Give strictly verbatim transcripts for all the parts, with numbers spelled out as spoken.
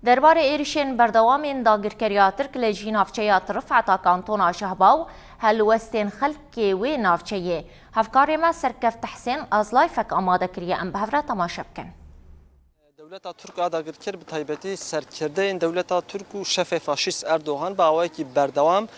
Derbarê êrişên berdewamên dagirkeriya Tirk li jî navçeya Tirifeta kantona Şehba û helwestên xelkê wê navçeyê, hevkarê me Serkeft Hesên ez layfek amade kiriye, em bi hev re temaşe bikin. Dewleta Tirk a dagirker, bi taybetî serkirdeyên dewleta Tirk û şefê faşîst Erdogan bi awayekî berdewam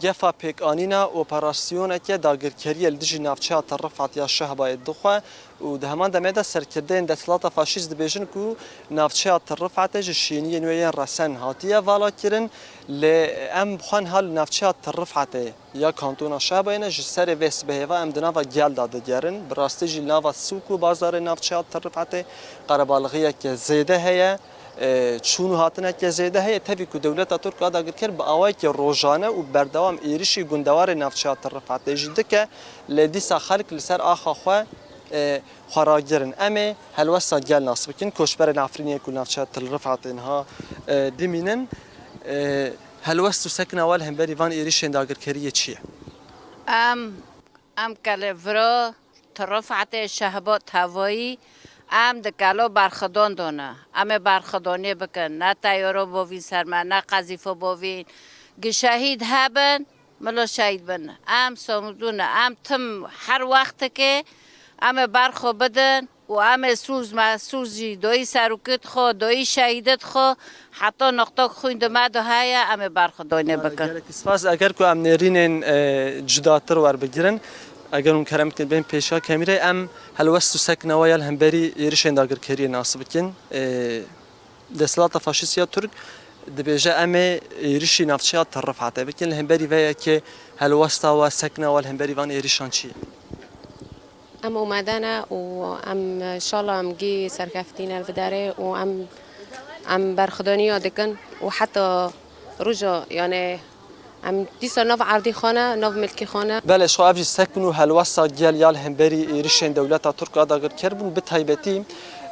gefa pêkanîna operasyoneke dagirkeriyê li dijî navçeya Tirifet ya Şehbayê dixwe û di heman demê de serkirdeyên desthilata faşîst dibêjin ku navçeya Tirifetê ji şêniyên wê yên resen hatiye valakirin, lê em bi xwe niha li navçeya Tirifetê ya kantona Şehbayê ne, ji serê vê sibehê ve em di nava gel de digerin. Bi rastî jî li nava sûk û bazarê navçeya Tirifetê qerebalixiyeke zêde heye, e, çûn û hatineke zêde heye. Tevî ku dewleta Tirk a dagirker bi awayeke rojane û berdewam êrişî gundewarê navçeya Tirifetê jî dike, lê dîsa xelk li ser axa xwe, e, xwe ragirin. Em ê helwesta gel nas bikin. Koçberên Efrînê ku navçeya Tirifetê niha, e, dimînin. E, helwest û sekna we li hemberî van êrişên dagirkeriyê çi ye? Em, em ke li vira Tirifetê, Şehba, Tevayî, em di kelo berxidan dane. Em ê berxidanê bikin. Ne teyaro bovîn ser me, ne qezîfo bovîn. Gi şehîd hebin, milo şehîd bin. Em somudû ne. Em tim her wextekê em ê berxwe bidin û em ê sûz me, sûz jî doyî serokêt xwe, doyî şehîdêt xwe, heta noqtok xwîn di me de heye, em ê berxwe doynê bikin. Gelek spas. Eger ku em nêrînên, e, cudatir werbigirin, eger hûn kerem bikin bên pêşiya kamîrê, em helwest û sekna we ya li hemberî êrişên dagirkeriyê nas bikin. E, Desthilata faşîst ya Tirk dibêje, em ê êrişî navçeya Tirifetê bikin. Li hemberî vê yekê helwesta we, sekna we li hemberî van êrişan çi ye? Em omade ne û em, inşallah, em gî serkeftî ne li vê derê û em, em berxwedaniya dikin û heta roja, yani, em dîsa nav erdî xwe ne, nav milkî xwe ne. Belê, ji xwe ev jî sekn û helwesta gel ya li hemberî êrişên dewleta Tirk a dagirker bûn, bi taybetî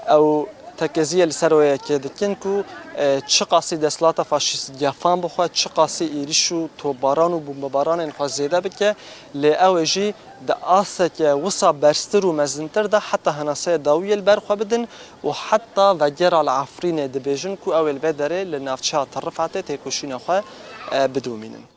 ew tekeziyê li ser wê yekê dikin ku, e, çiqasî desthilata faşîst gefan bixwe, çiqasî êriş û topbaran û bombebaranên xwe zêde bike, lê ew ê jî di asteke wisa berstir û mezintir de heta henaseyê dawiyê li ber xwe bidin û heta vegera li Efrînê dibêjin ku ew ê li vê derê li navçeya Tirifetê têkoşîna xwe, e, bidomînin.